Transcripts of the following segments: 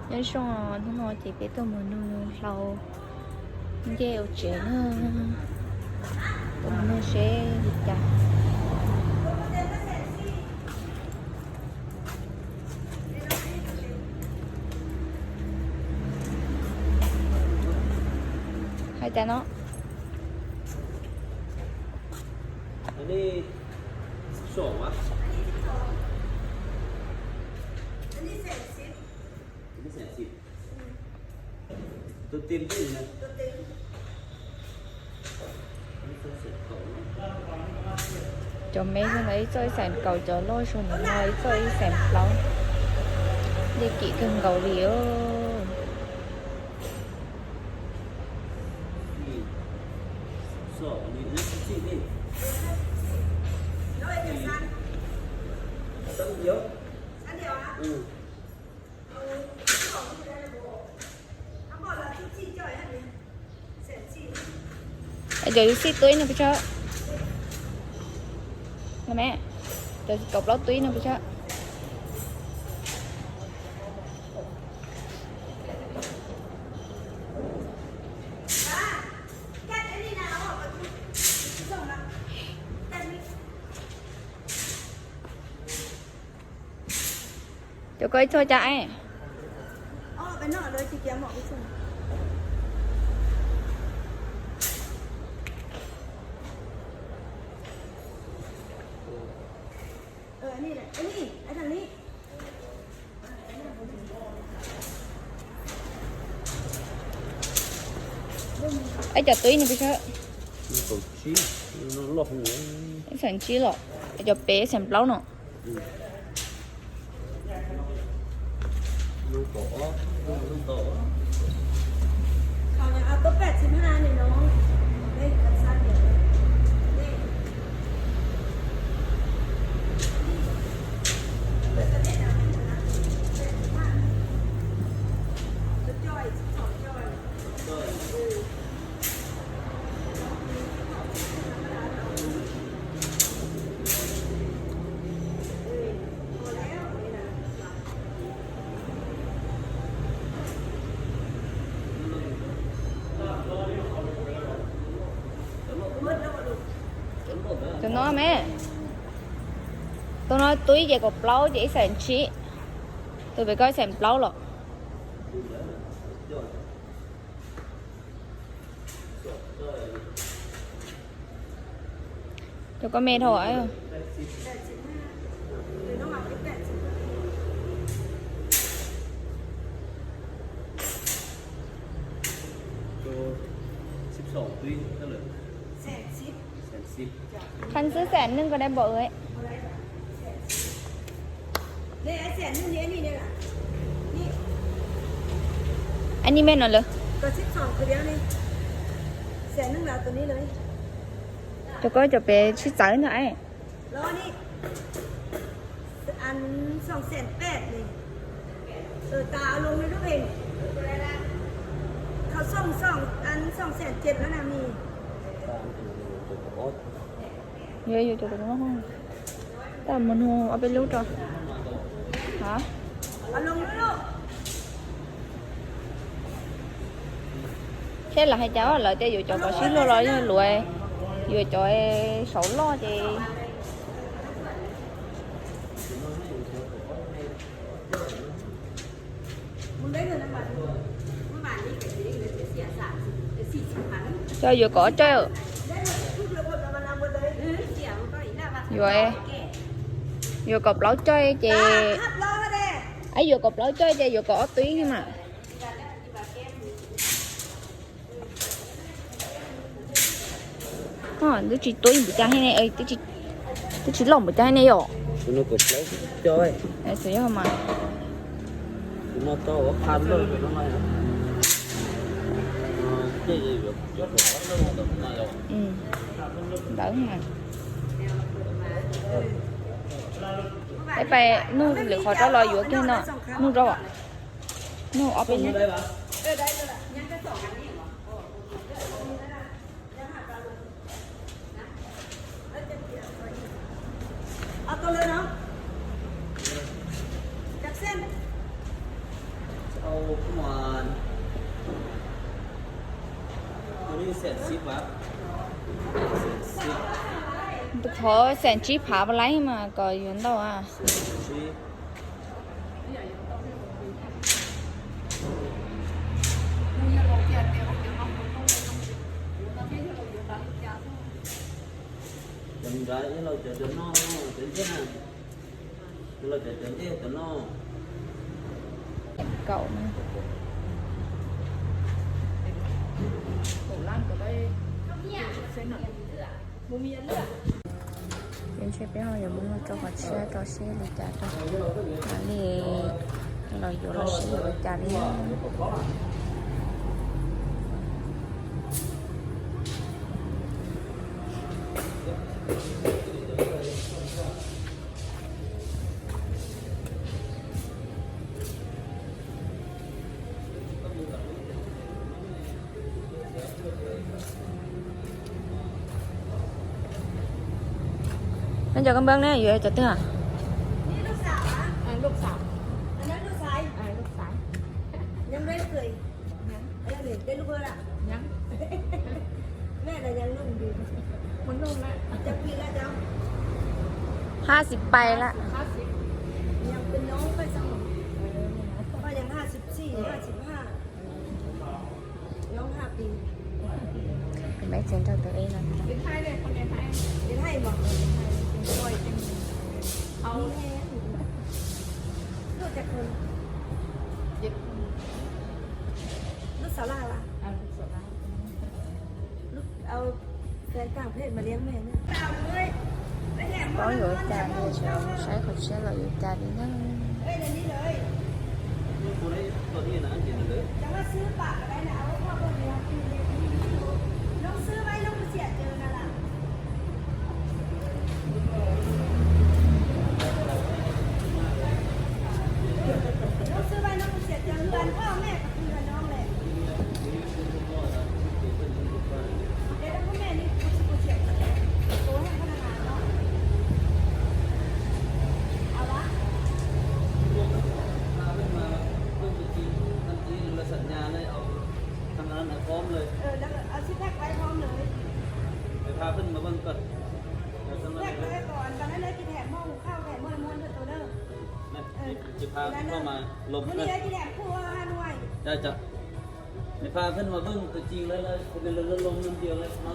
Nyob zoo, hnub no ces peb tuaj mus nug hlau ncej ua tsev na. Tuaj mus nug seb li cas. Hais cas no? Cov me xwb ntawd, ib txoj ib xees kaum, cov loj zog ntawm no ib txoj ib xees plaub. Dej kim kawg nkaus li os. Cov yus xij tub ib no pes tsawg? Me, cov kaum plaub tub ib no pes tsawg? Cov ko ib txoj cas es? Ib cov tub ib no pes tsawg? Ib xees tsib los, cov pem ib xees plaub no. Cov no me, tus no tub ib ces kaum plaub ces ib xees tsib, tus pem ko ib xees plaub los. Cov ko me dhau. Khanh xwb xees nees nkaum dai npaum. Aib, nej me no lawm. Cov ko cov pem sib txawv ntag. Yuav yuav cov, tab mus nug ob peb lub rau. Thiab lawv hais cas lawv tias yuav cov kom sib luag los yog luav, yuav cov saud loj ces. Cov yuav kom ob tsaij, yuav, yuav kom plaub tsaij ces, yuav kom plaub tsaij ces yuav kom ob tub ib mas. Twb tsis tuab npaum cas ne, twb tsis loj npaum cas ne yom. Xyov yog mas. Ntawd mas. Peb pais nug lwm qhov rau los yuav kiag no, nug rau, nug ob peb neb. Tus qhov xeem tsib phav laib mas kom yuav ntau a. Kaum. Ces ntshe peb ho yuav mus noj tsau qhov tshiab rau seb li cas rau. Mam li los yuav los seb yuav ua cas li. Neb cov koj npab ne yuav cov twg? Hab xib pais lawm. Meb tsev nrog tus ib no. Paub yuav ua cas li, saib qhov tshiab los yuav ua cas li na. Nws pha pheej mas beej tus cing lawm, lawv lub lub ntiag lawm no.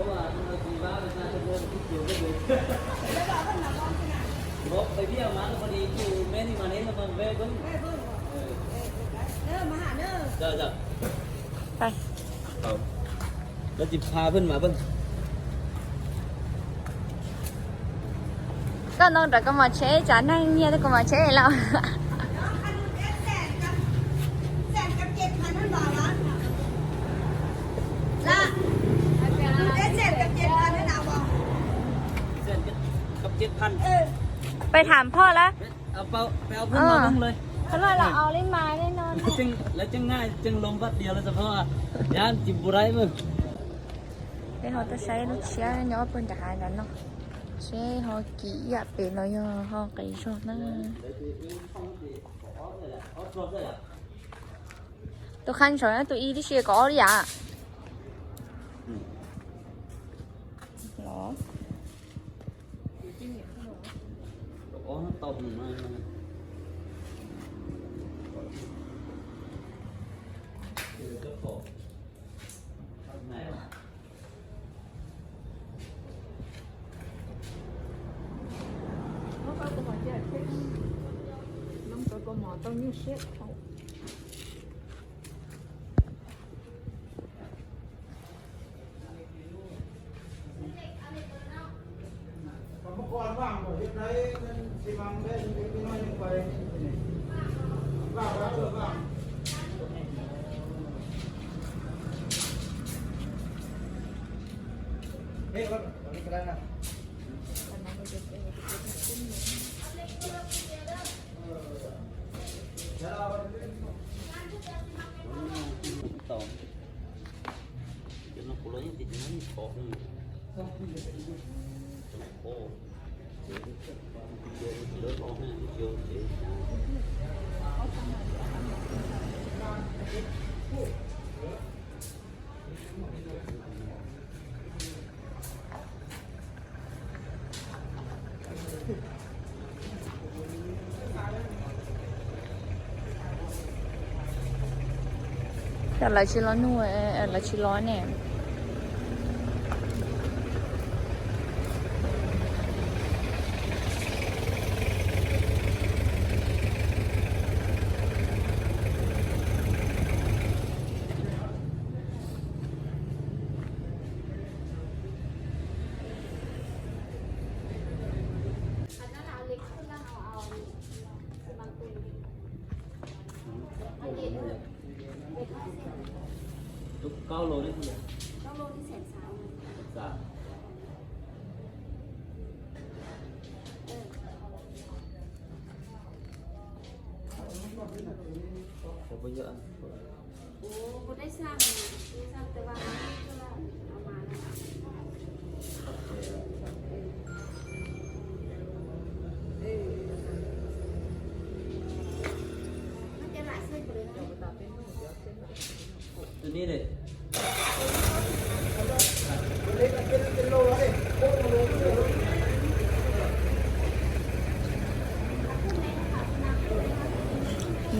Ua tus vab tus na tus ua tus tib cuag peb tus. Nov pais viaj mas no poj niam tus me ni mas neb no mas ve peb. Lawv tsis pha pheej mas beej. Koj nug rau koj mos tsheb tsam neeg nyiaj koj mos tsheb los. Peb tham phoj lawm. Peb ho tuaj saib lub tshiab nyob pawg nram hav nram no, seb ho kim ib yam pem los yog ho qis zog na. Tus qhab ntsaum tus ib tib si kom ob li yam. Cas lawv tsis los nuj, lawv tsis los ne.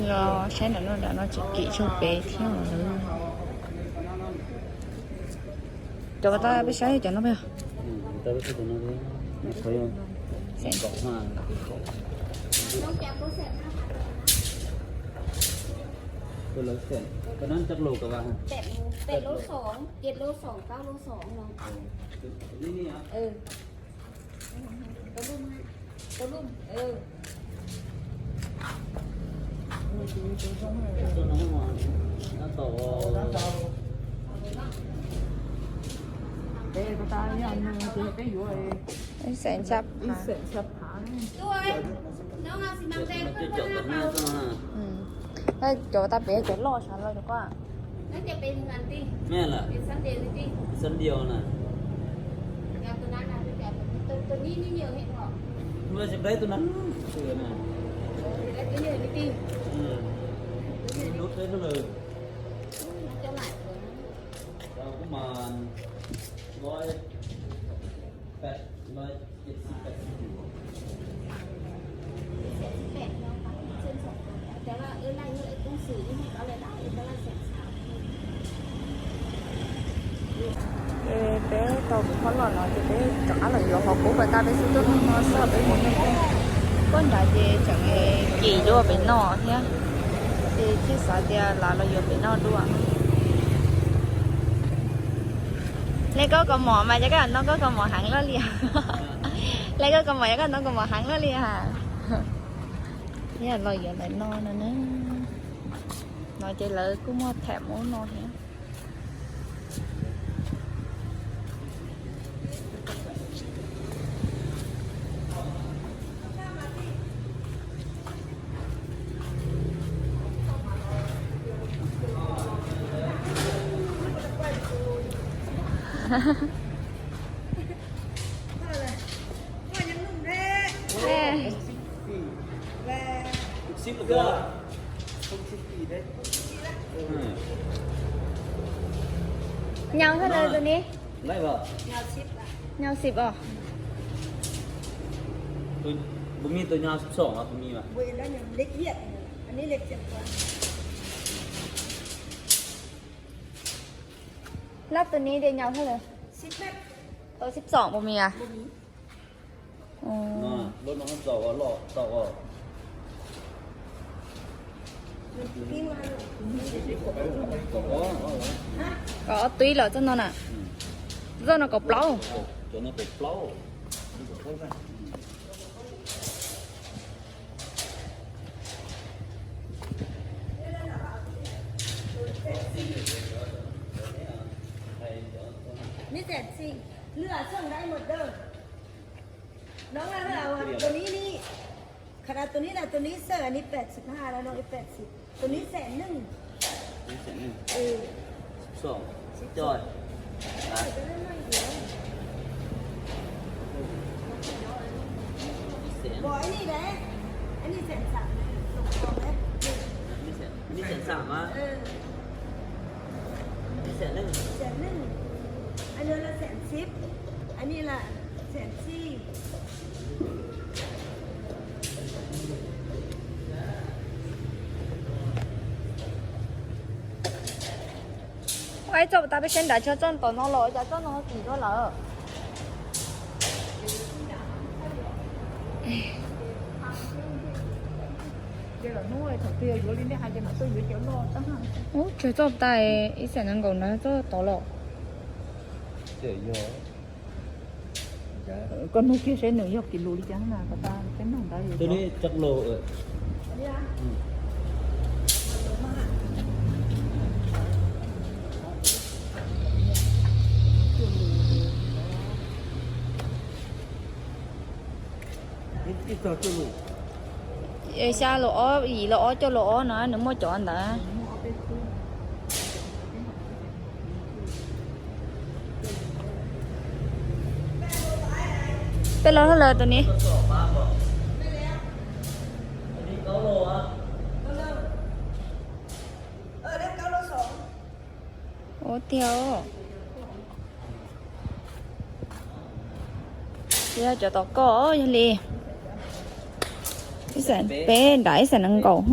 Los saib nram no, nram no tseem kim tshaj peb thiab lawm. Cov ko tau peb saib cov no peb. Ib xees tshaj phav. Cov tau pem cov loj sav los cov ko. Ces peb tau kuv qhob los no ces peb rov qab los yuav qhov qub pas tas peb xub tuaj nug no xwb peb mus nug. Puag nrad ces tseem kim dua pem no thiab. Ces thiaj xav tias los los yuav pem no dua. Li koj kaus mom mas yog koj noj koj kaus mom heev luaj li. Li koj kaus mom yog koj noj kaus mom heev luaj li ha. Thiab los yuav ntawm no no na. No ces lawv kuj muaj tham ub no thiab. Nyaus thaj lawm tus ni? Nyaus xib os. Lab tus ni tias nyaus thaj lawm? Tau xib txom puas mis as? Kaum ob tib lawm txoj no na. Txoj no kaum plaub. Tus ni ni, kha tus ni na, tus ni xwb, tus ni pem xib na, tus ni pem xib, tus ni xees neej. Xees neej. Xees neej. Xees neej. Xees xib. Xees xib. Ib txoj tas peb saib nram tsheb txoj tom no los cas txoj no kim dua lawm. Ub, tseg txoj tas ib xees nees nkaum ntawd txoj tod los. Koj nug kiag seb nws yog kis lus li cas na, koj tas peb nug ntawd. Xya los ob, yim los ob, cuaj los ob no nws muaj cov ntawd. Peb los hab lawm tus ni. Ua tiag. Yog cov tom koj yog li ib xees peb nram ib xees nees nkaum.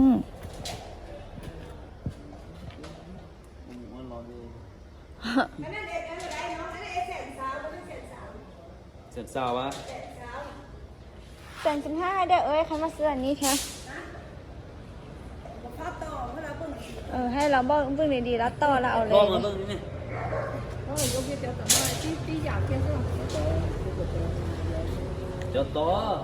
Xees xab hab dej ua qhov mas xwb ni thiab. Hab los npaj npwj li di lab toj lab au le. Cov tod.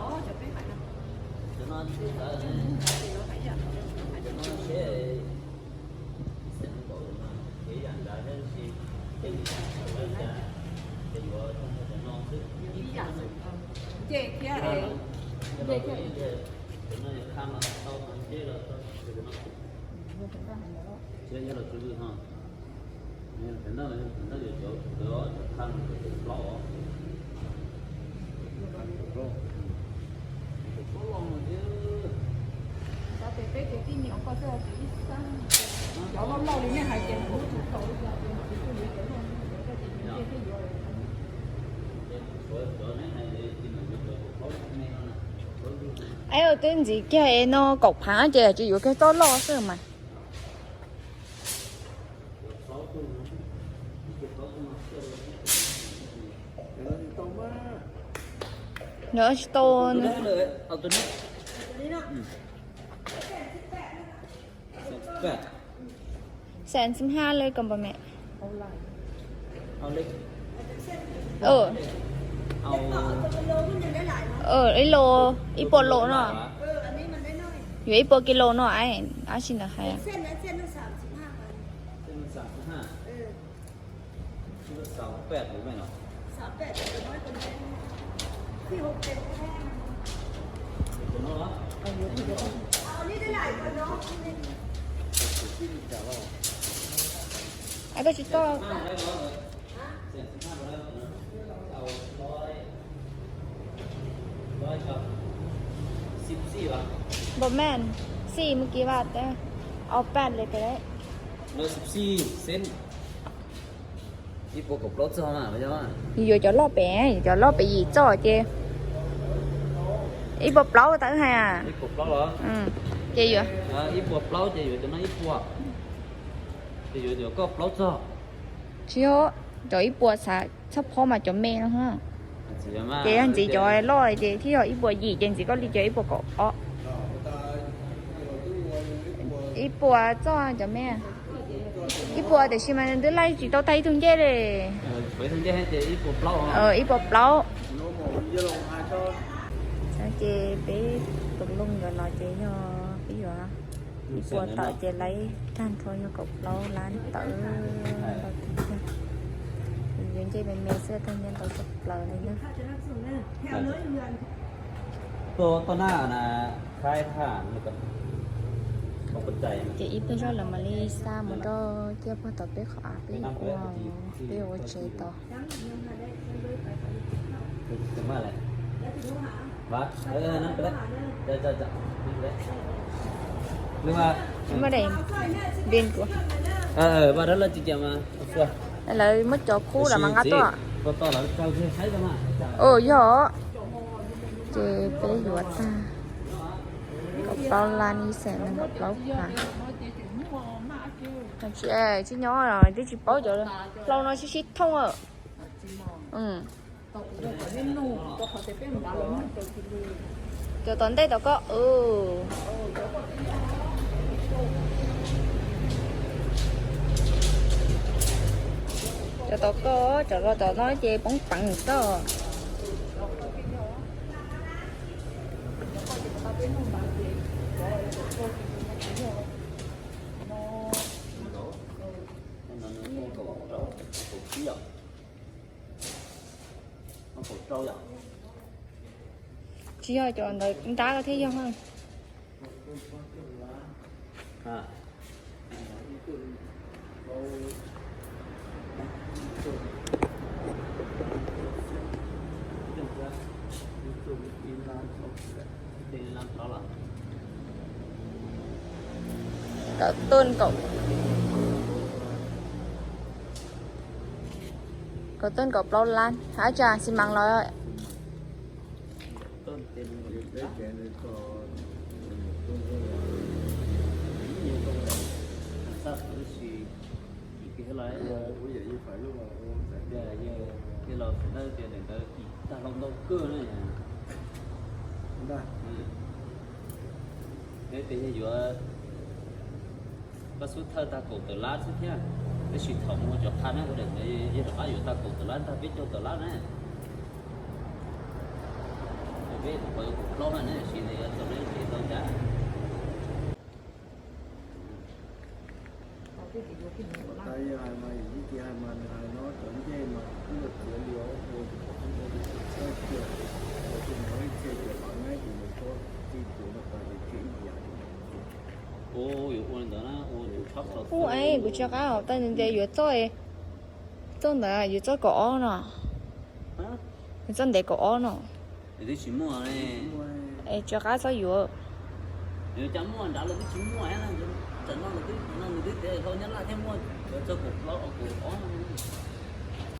Aib, twb ntxiv kiag es no kaum phav ces tsis yuav kiag txoj loj xwb mas. Nws tsis tau. Xees xwb hab lawm kom pom me. Ib los ib puas los no, yuav ib puas kis los no, ab tsi ntawd hais. Koj tsis tau. Npam mas xij mus kis vaj teb, au paj le pem. Yuav cov loj pem, yuav cov loj pem yim txoj ces ib puas plaub tau hais. Ces yuav ib puas plaub ces yuav cov no ib puas, ces yuav cov koj plaub txog. Tsis yog, cov ib puas xav txhob phob mas cov me no. Ces yog ntxiv cov loj ces thiaj yog ib puas yim ces ntxiv koj li cov ib puas kaum ob. Ib puas txog cov me. Ib puas tiam sis mas twb laij tsis tau tag ib tug ncej li. Ib puas plaub. Ces peb tus loo ntawd no ces yog peb yuav ib puas tawm ces laib tag nrho yog kaum plaub lab tawm. Yuav ncej me me xwb tag nyiaj ntau tshaj plaws li na. Ces ib pliag zoj lawm mam li xa mus rau ciaj puag tom peb qhov av peb ua, peb ua tsev tod. Lawv muab cov khub los mas nqa tuaj. Yog, ces peb yuav tag kaum plaub lab ib xees nees nkaum plaub phav. Tsis nyob, twb tsis paub cov hlau no sib sib thooj. Cov tom ntej tom koj. Cov tom koj, cov los tom no ces poob peev toj. Tsis yog cov ntawd nrab thiab yog. Kaum tuj, kaum tuj kaum plaub lab, ab tsa xi mas los. Ntawd tis tag hlau ntau kawg na. Tes yog yuav, koj xub thawj tag kaum tawm lab xwb thiab, tab sis thaum mus cov qha na ua daim ntawd yog rov qab yuav tag kaum tawm lab ntag, peb caug tawm lab na. Peb qhov yuav kaum plaub na, tab sis nws yuav txog lub tsev tau cas. Ua yuav ua li ntawd na, ua tus tshab plaws. Ub, es kuv tsis qab hauv, tab nws ntev yuav txoj, txoj ntawd yuav txoj kaum ob no. Yuav txoj ntev kaum ob no. Twb tsis muaj ne. Es tsis qab txhob yuav. Yuav cas muaj nrad los twb tsis muaj, tam no los twb, tam no nws twb tias hlau Nyab Laj thiaj muaj, yuav txoj kaum plaub kaum ob no.